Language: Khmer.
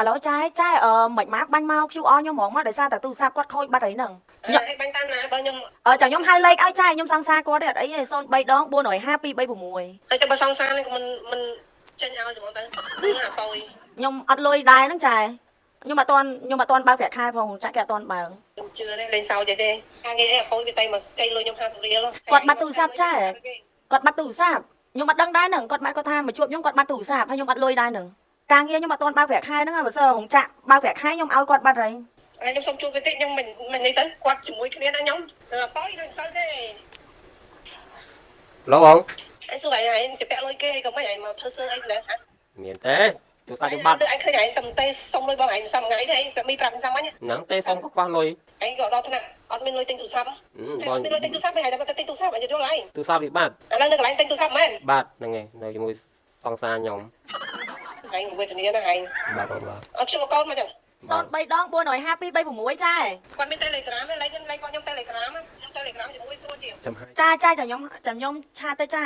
ឥឡូវចាយចាយអឺមិនមកបាញ់មក QR ខ្ញុំហ្មងមកដោយសារតែទូរស័ព្ទគាត់ខូចបាត់ហើយហ្នឹង អឺឲ្យបាញ់តាមណាបើខ្ញុំ អឺចាំខ្ញុំហៅលេខឲ្យចាយខ្ញុំសង្សារគាត់ទេអត់អីទេ03ដង450 236 ហើយតែបើសង្សារនេះក៏មិនមិនចេញឲ្យហ្មងទៅហ្នឹងអាប៉យ ខ្ញុំអត់លុយដែរហ្នឹងចាយខ្ញុំអត់ទាន់ខ្ញុំអត់ទាន់បើកប្រាក់ខែផងចាក់គេអត់ទាន់បើក ខ្ញុំជឿទេលេងសើចទេទេការងារអីអាប៉យវាតែមកចៃលុយខ្ញុំ50រៀល គាត់បាត់ទូរស័ព្ទចាគាត់បាត់ទូរស័ព្ទខ្ញុំអត់ដឹងដែរហ្នឹងគាត់បាត់គាត់ថាមកជួបខ្ញុំគាត់បាត់ទូរស័ព្ទហើយខ្ញុំអត់លុយដែរហ្នឹងការងារខ្ញុំអត់ទាន់បើកប្រាក់ខែហ្នឹងបើសិនរោងចក្របើកប្រាក់ខែខ្ញុំឲ្យគាត់បាត់ហើយ ហើយខ្ញុំសុំជួបវាតិចខ្ញុំមិនមិននេះទៅគាត់ជាមួយគ្នាណាខ្ញុំអាប៉យខ្ញុំមិនសូវទេ ឡូបង អញសួរឯងឯងจะពាក់លុយគេក៏មិនឯងមកធ្វើសើអីដែរហ៎ មានទេទូរស័ព្ទខ្ញុំបាត់ ឯងឃើញឯងតំទេសុំលុយបងឯងសំថ្ងៃទេឯងមីប្រាប់សំហ្នឹង ហ្នឹងទេសុំក៏ខ្វះលុយ ឯងក៏ដល់ថ្នាក់អត់មានលុយទិញទូរស័ព្ទ បង អត់មានលុយទិញទូរស័ព្ទឯងតែទិញទូរស័ព្ទឯងយល់ឯង ទូរស័ព្ទវាបាត់ ឥឡូវនៅកន្លែងទិញទូរស័ព្ទមែន បាទហ្នឹងហើយនៅជាមួយសង្សារខ្ញុំ ឯងវេទនាណាឯង បាទបងបាទ អត់ខ្ញុំកូនមកចឹង 03ដង450 236ចា គាត់មាន Telegram ទេលេខលេខគាត់ខ្ញុំ Telegram ខ្ញុំ Telegram ជាមួយស្រួលជាង ចាំឲ្យ ចាចាចាំខ្ញុំចាំខ្ញុំឆាតទៅចា